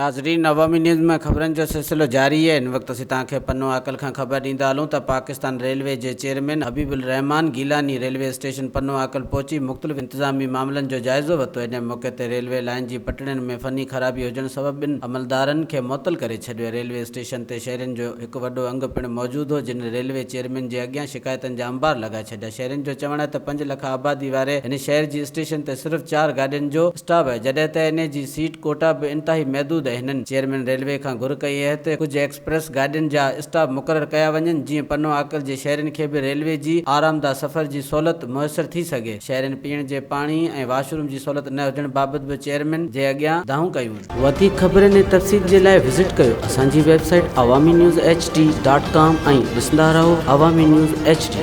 ناظرين عوامي نيوز ۾ خبرن جو سلسلو جاري آهي هن وقت اسين توهان کي پنو عاقل کان خبر ڏيندا هلون ته پاڪستان ريلوي جي chairman Habib ur Rehman Gilani railway station Pano Aqil پهچي مختلف انتظامي معاملن جو جائزو ورتو ان موقعي تي ريلوي لائين جي پٽڙين ۾ فني خرابي هجڻ سبب ٻن عملدارن کي معطل ڪري ڇڏيو ريلوي اسٽيشن تي شهرين جو هڪ وڏو انگ پڻ موجود هو جن ريلوي چيئرمين جي اڳيان شڪايتن جا انبار لڳائي ڇڏيا. شهرين جو چوڻ آهي ته پنج لک آبادي واري هن شهر جي اسٽيشن تي صرف چار گاڏين جو اسٽاپ آهي جڏهن ته انهي جي سيٽ ڪوٽا به انتهائي محدود آهي هنن چيئرمين ريلوي کان گهر ڪئي آهي ته ڪجهه ايڪسپريس گاڏين جا اسٽاپ مقرر ڪيا وڃن جيئن پنو عاقل جي شهرين کي به ريلوي جي آرامده سفر جي سهولت ميسر ٿي سگهي شهرين پيئڻ جي پاڻي ۽ واش روم جي سهولت نه هجڻ بابت به چيئرمين جي اڳيان دانهون ڪيون. وڌيڪ خبرن ۽ تفصيل جي لاء وزٽ ڪيو اسان جي website Awami news H D dot com ۽ ڏسندا رهو عوامي نيوز ايڇ ڊي.